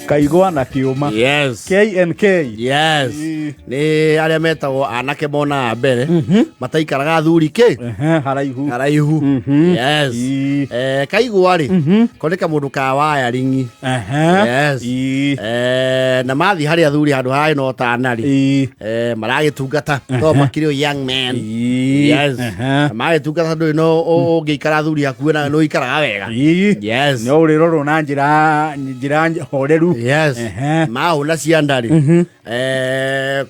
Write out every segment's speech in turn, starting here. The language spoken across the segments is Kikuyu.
Kaigwa na kĩũma. Yes. KNK. Yes. Ii. Nĩ arĩa metagwo anake monaga mbere mataikaraga athuri kĩ Ehe, haraihu. haraihu. Yes. Ii. Kaigwa rĩ, ko nĩ kamũndũ ka wayaring'i. Ehe. Yes. Ii. Na mathiĩ harĩ athuri handũ harĩ na ũtana rĩ, Ii. Maragĩtungata to makĩrĩ o young man. Ii. Yes. Ehe. Na magĩtungata ndũrĩ no ũngĩikara athuri hakuhĩ na nĩ ũikaraga wega. Ii. Yes. No ũrĩrorwo na njĩra horeru. Yes. Ehe. Mahũna cianda rĩ,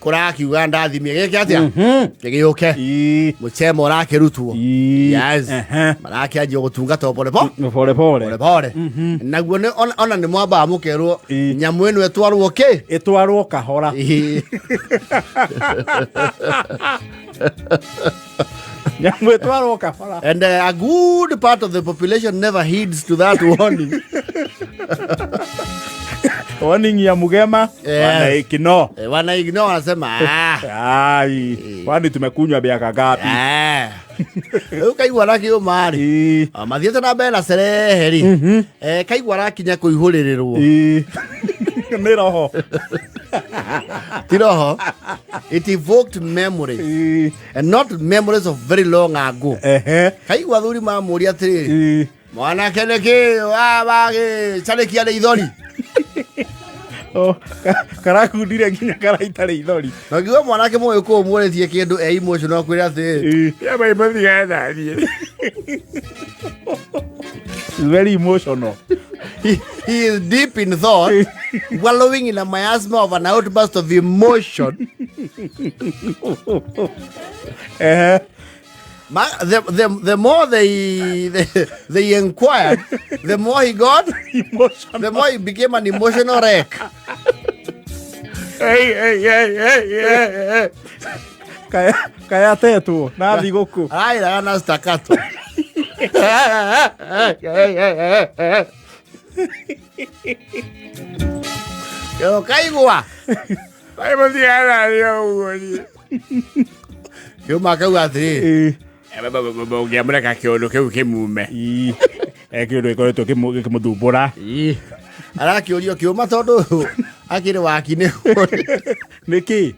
kũrakiuga ndathimie gĩke atĩa gĩgĩũke Ii. mũcemo ũrakĩrutwo. Ii. Yes. Ehe. Marakĩanjia gũtungata pole pole. Pole pole. Pole pole. Naguo nĩ ona nĩ mwambaga mũkerwo Ii. nyamũ ĩno ĩtwarwo kĩ. Ĩtwarwo kahora. Ii. Nyamũ ĩtwarwo kahora. And a good part of the population never heeds to that warning. Warning ya mugema. Yes. Wanaikino. Wanaignore, wanasema ah. Ai, kwani tumekunywa miaka ngapi? Rĩu kaigua arakiuma rĩ, Ii. Mathiĩte na mbere na cerehe rĩ, kaigua arakinya kũihũrĩrĩrwo. Ii. Nĩ roho. Ti roho. It evoked memories Ii. and not memories of very long ago. Ehe. Kaigua athuri mamũria atĩrĩrĩ, Ii. mwanake nĩ kĩ wagĩcarĩkia nĩ ithori? Oh, karakundire nginya karaita rĩithori. Na ngiuga mwanake mũgĩkũyũ mũrĩtie kĩndũ e emotional akwĩra atĩrĩrĩ, Ii. Yamaimũthigathathiĩ. Very emotional. He is deep in thought, wallowing in a miasma of an outburst of emotion. Ehe. The more they inquired, the more he got, Emotional. the more he became an emotional wreck. Hey, hey, hey, hey, hey, hey. Kaya atetwo na thigũkũ. Arairaga na staccato. Yo, kaigua. Maimũthigathathiĩ ũguo niĩ. Kiuma akauga atĩrĩrĩ, Ii. Ũngĩamũreka kĩũndũ kĩu kĩmume. Ii. Kĩũndũ gĩkoretwo gĩkĩmũthumbũra. Ii. Arakĩũrio kĩũma tondũ akĩrĩ waki nĩ Nĩkĩ?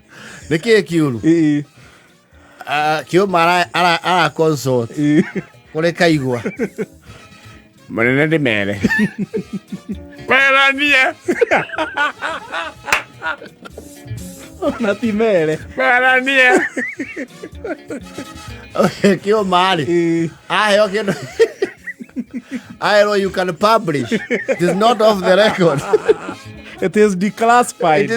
nĩ kĩĩ kĩũru? Ii. Kĩũma ara consult Ii. kũrĩ kaigua. Mũnene ndĩmere. Meranie. Ona ti mere. Meranie. Kĩũma rĩ, Ii. aheo kĩndũ aherwo you can publish, it is not off the record. It is declassified.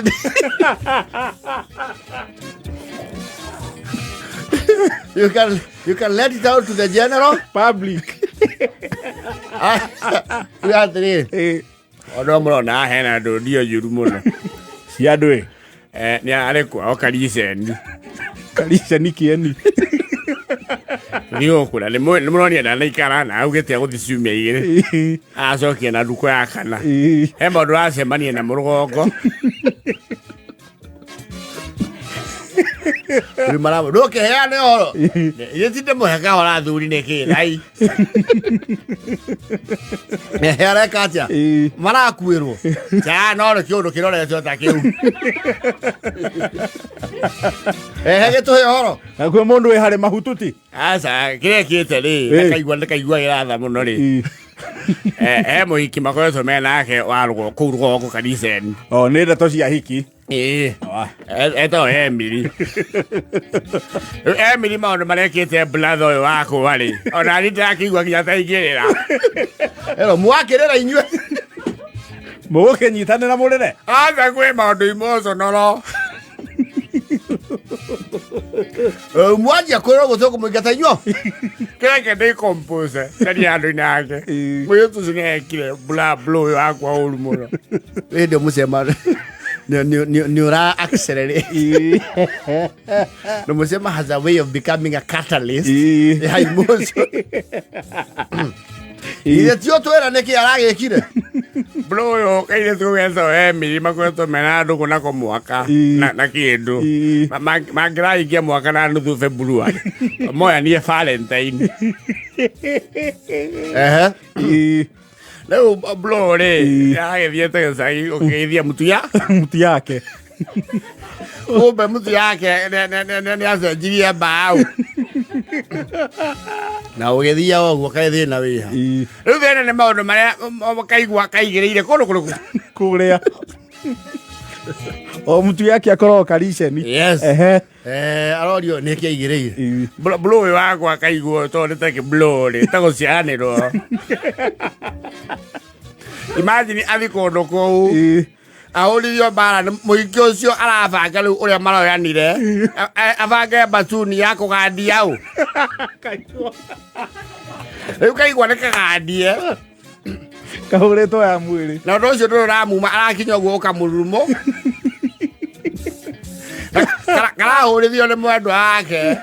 You can let it out to the general public. Uga atĩrĩrĩ, Ii. Ona mũrona hena andũ ndio njũru mũno. Cia andũ ĩ. Nĩ arĩ kwao Kariceni. Karisha ni kĩeni. Ndigũkũra nĩ mũronire ndanaikara na augĩte agũthiĩ ciumia 2. Ii. Acokia na ndukũ ya kana. Ii. He maũndũ aracemania na mũrũgongo. Rĩu ndũkĩheane ũhoro ithe tinde mũhe kahora athuri nĩ kĩ nai ehe areka atĩa? Ii. Marakuĩrwo ca no nĩ kĩũndũ kĩroretwo ta kĩu ehe gĩtũhe ũhoro. Na kwĩ mũndũ wĩ harĩ mahututi. Aca kĩrĩa kĩte rĩ, Ĩ. ndakaigua ndakaiguagĩra tha mũno rĩ. Ii. He mũhiki makoretwo me nake wa kũu rũgongo Kariceni. O nĩ ndeto cia hiki. Ĩĩ. Etagwo Emily. Rĩu Emily maũndũ marekĩte brother ũyũ wakwa rĩ, ona niĩ ndĩrakĩigua nginya ta ingĩrĩra. Ero mwakĩrĩra inyuĩ. Mũgũkĩnyitanĩra mũrĩre. Aca kwĩ maũndũ emotional. Mwanjia kwĩrwo gũtũkũmũingata inyuo. Kĩreke ndĩcompose caria handũ-inĩ hake. Mũirĩtu ũcio nĩekire bla blow ũyũ wakwa ũru mũno. Hĩndĩ mũcema nĩ ũra accelerate. Na mũcema has a way of becoming a catalyst ya emotion. Ithe tio twĩra nĩkĩ aragĩkire. Blow ũyũ kairĩtu getagwo Emily makoretwo mena ndũgũ nako mwaka na kĩndũ. Mangĩrahingia mwaka na nuthu February. Moyanie Valentine. Ehe. Rĩu blow rĩ Ĩĩ. agĩthiĩte gĩcagi gũkĩgeithia mũtuya. Mutu yake. Kumbe mũtu yake nĩ acenjirie mbaũ Na ũgĩthiaga ũguo kaĩ thĩna wĩha. Ĩĩ. Rĩu thĩna nĩ maũndũ marĩa kaigua kaigĩrĩire kũndũ kũrĩkũ. Kũrĩa. O mutu yake akoragwo kariceni. Yes. Ehe. Eh, arorio nĩ kĩaigĩrĩire. Ĩĩ. Blow ũyũ wakwa kaigua tondũ nĩ ta kĩ-blow rĩ ta gũciaranĩrwo. Imagine athi kũndũ kũu Ĩĩ. ahũrithio mbara nĩ mũingĩ ũcio arabanga rĩu ũrĩa maroyanire abange mbacuni ya kũgandia ũ. Kaigua. Rĩu kaigua nĩ kagandie. Kahũrĩtwo ya mwĩrĩ. Na ũndũ ũcio ndũrĩ ũramuma arakinya ũguo ũkamũrurumo. Karahũrithio nĩ mwendwa wake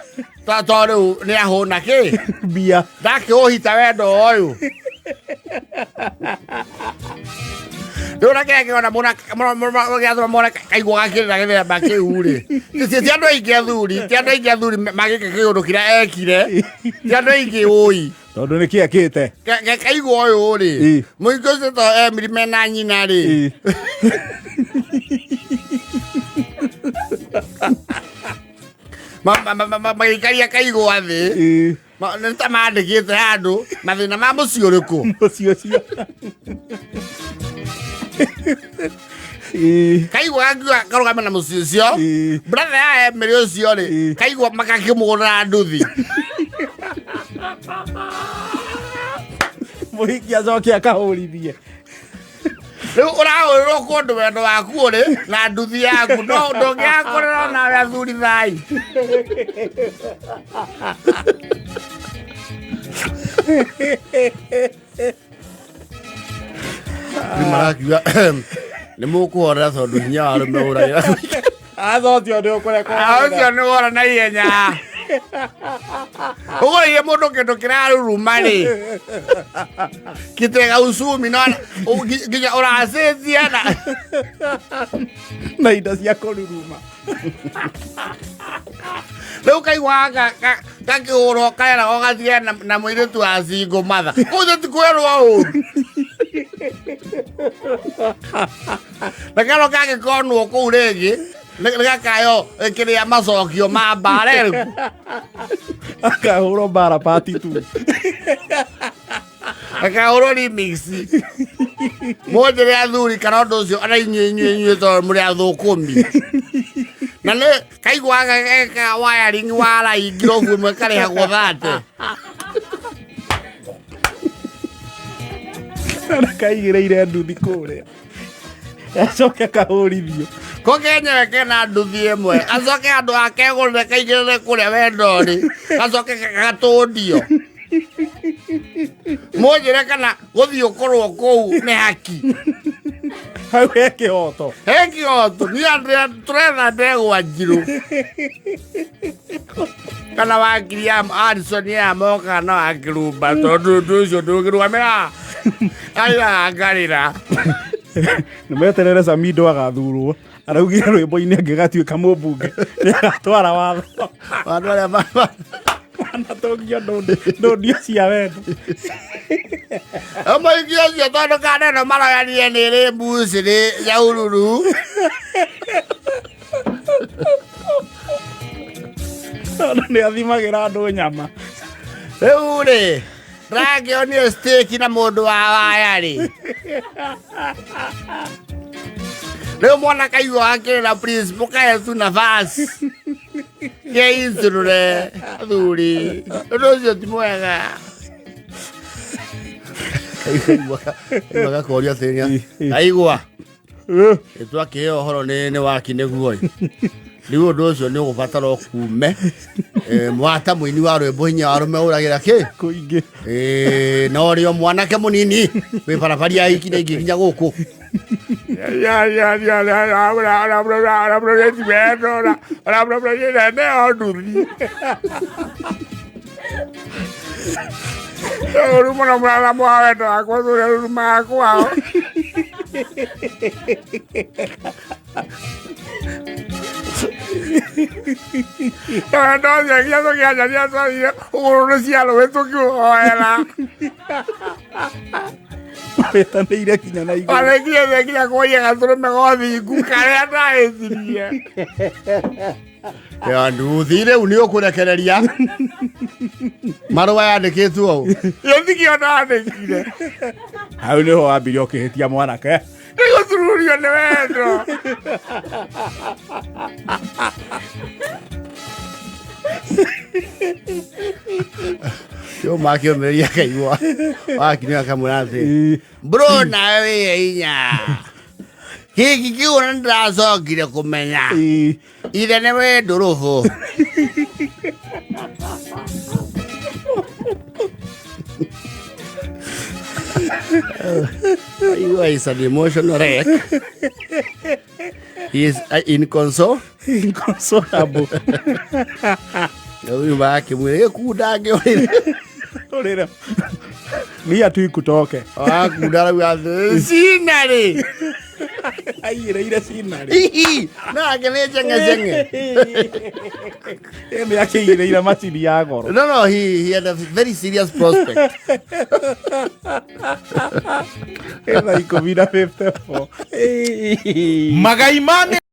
to rĩu nĩ ahũna kĩ Mbia. ndakĩũhita wendo ũyũ. Rĩu na kĩrĩa kĩona gĩatũma mona kaigua gakĩrĩra gĩthemba kĩu rĩ ti andũ aingĩ athuri, ti andũ aingĩ athuri magĩka kĩũndũ kĩrĩa ekire, ti andũ aingĩ ũi. Tondũ nĩ kĩ ekĩte? Kaigua ũyũ rĩ Ĩ. mũingĩ ũcio to Emily mena nyina rĩ. Ĩĩ. Magĩikaria kaigua thĩ. Ĩĩ. Nĩ ta mandĩkĩte handũ mathĩna ma mũciĩ ũrĩkũ. Mũciĩ ũcio. Ĩĩ. Kaigua gakiuga karũgame na mũciĩ ũcio. Ĩĩ. Brother ya Emily ũcio rĩ Ĩ. kaigua makakĩmũgũrĩra nduthi. Mũhiki acoke akahũrithie. Rĩu ũrahũrĩrwo kũndũ wendo waku ũrĩ na nduthi yaku no ndũngĩakũrĩra nawe athuri thai. Rĩu marakiuga nĩ mũkũhorera tondũ hinya wa arũme ũragĩra. Aca ũcio nĩ ũkũrekwo. Ũcio nĩ wora na ihenya. Ũgũrĩire mũndũ kĩndũ kĩraruruma rĩ kitega ucumi no nginya ũracenjia na Na indo cia kũruruma. Rĩu kaigua gakĩhũrwo kareragwo gatige na mũirĩtu wa single mother. Kũu ti kwĩrwo ũru. Na karo gagĩkonwo kũu rĩngĩ nĩ gakayo kĩrĩa macokio ma mbara ĩrĩkũ. Akahũrwo mbara part 2. Gakahũrwo remix. Mũnjĩre athuri kana ũndũ ũcio ona inyuĩ inyuĩ inyuĩ tondũ mũrĩ athũkũmi. Na nĩ kaigua geka wiring wa rai ngirobu ĩmwe karĩhagwo thate. Na kaigĩrĩire nduthi kũrĩa. Acoke akahũrithio. Ko kenyewe kena nduthi ĩmwe acoke andũ akegũrĩre kaigĩrĩre kũrĩa wendo-rĩ gacoke gatũndio. Mũnjĩre kana gũthiĩ ũkorwo kũu nĩ haki. Hau he kĩhoto. He kĩhoto niĩ andũ tũretha ndegwa njirũ. Kana wakiri ya Alison ya moka no akĩrumba tondũ ũndũ ũcio ndũngĩrũgamĩra. Arĩraga ngarĩra. Nĩ meterere Samido agathurwo. Araugire rwĩmbo-inĩ angĩgatuĩka mũmbunge nĩ agatwara watho. Andũ arĩa Anatũngio ndũndio cia wendo. Mũingĩ ũcio tondũ kaneno maroyanire nĩ ĩrĩ mbucĩrĩ ya ururu. Tondũ nĩ athimagĩra andũ nyama. Rĩu rĩ ndĩrakĩonio steak na mũndũ wa waya rĩ. Rĩu mwana kaigua akĩrĩra please mũkahe tu nafasi. Keincũrũre athuri. Ũndũ ũcio ti mwega. Kaigua gakoria atĩrĩ kaigua twakĩheo ũhoro nĩ waki nĩguo rĩu ũndũ ũcio nĩ ũgũbatara ũkume mwata mũini wa rwĩmbo hinya wa arũme ũragĩra kĩ. Kũingĩ. No rĩo mwanake mũnini wĩ barabari ya iki na ingĩ nginya gũkũ. Ũru mũno mũraramo wa wendo wakwa ũrĩa ũrumaga kwao. Wendo ũcio nginya tũkĩanjania twathire ũgũrũ nĩ ciarũĩ tũkĩũhoera. Wĩtanĩire kinya na igũrũ. Onekinya nginya kwoia gatũrũme gothingu karĩa ndahĩtirie. Ya nduthi rĩu nĩ ũkũrekereria marũa yandĩkĩtwo ũũ. Gĩthikio ndandĩkire. Hau nĩho wambire ũkĩhĩtia mwanake. Nĩ gũcururio nĩ wendo. Yo makĩũmĩrĩria akaigua wakinya akamwĩra atĩ bro nawe wĩye inya gĩkĩ kĩu nĩ ndĩracokire kũmenya Ĩĩ. ithe nĩ wĩ ndũrũbũ. You is an emotional wreck. He is inconsolable. Inconsolable. Rĩu makĩmwĩra gĩkunda ngĩũrĩre. Ũrĩre. Lia tu ikutoke. Wakunda rau atĩ cinarĩ. Aigĩrĩire cinarĩ. Hihi nake nĩ njeng'eceng'e. Ĩyo nĩ akĩigĩrĩire macini ya goro. No, he had a very serious prospect. Ĩthaa 10:54. Magai ma.